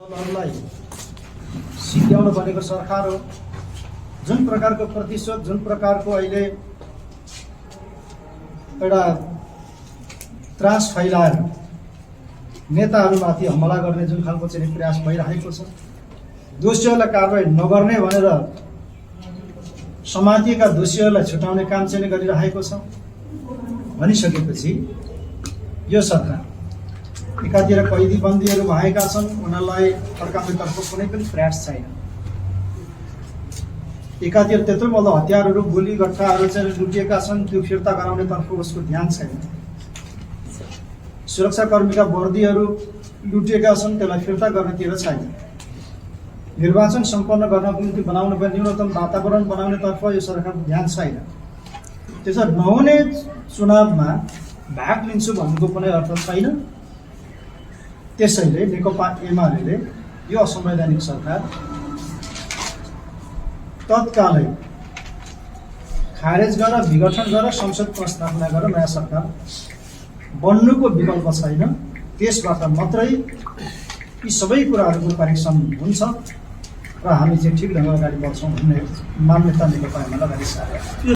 दलहरूलाई सिद्ध्याउनु भनेको सरकार हो। जुन प्रकारको प्रतिशोध, जुन प्रकारको अहिले एउटा त्रास फैलाएर नेताहरूमाथि हमला गर्ने जुन खालको चाहिँ प्रयास भइरहेको छ, दोषीहरूलाई कारबाही नगर्ने भनेर समातिएका दोषीहरूलाई छुटाउने काम चाहिँ गरिरहेको छ भनिसकेपछि यो सरकार एकातिर कैदी बन्दीहरू भएका छन्, उनीहरूलाई फर्काउनेतर्फ कुनै पनि प्रयास छैन। एकातिर त्यत्रो बल्ल हतियारहरू, गोली गट्टाहरू चाहिँ लुटिएका छन्, त्यो फिर्ता गराउनेतर्फ उसको ध्यान छैन। सुरक्षाकर्मीका वर्दीहरू लुटिएका छन्, त्यसलाई फिर्ता गर्नेतिर छैन। निर्वाचन सम्पन्न गर्नको निम्ति बनाउनु पर्ने न्यूनतम वातावरण बनाउनेतर्फ यो सरकारको ध्यान छैन। त्यसो नहुने चुनावमा भाग लिन्छु भन्नुको कुनै अर्थ छैन। त्यसैले नेकपा एमाले यो असंवैधानिक सरकार तत्कालै खारेज गरेर विघटन गरेर संसदको स्थापना गरेर नयाँ सरकार बन्नुको विकल्प छैन। त्यसबाट मात्रै यी सबै कुराहरूको परीक्षण हुन्छ र हामी चाहिँ ठिक ढङ्गले अगाडि बढ्छौँ भन्ने मान्यता नेकपा एमाले अगाडि सारेको छ।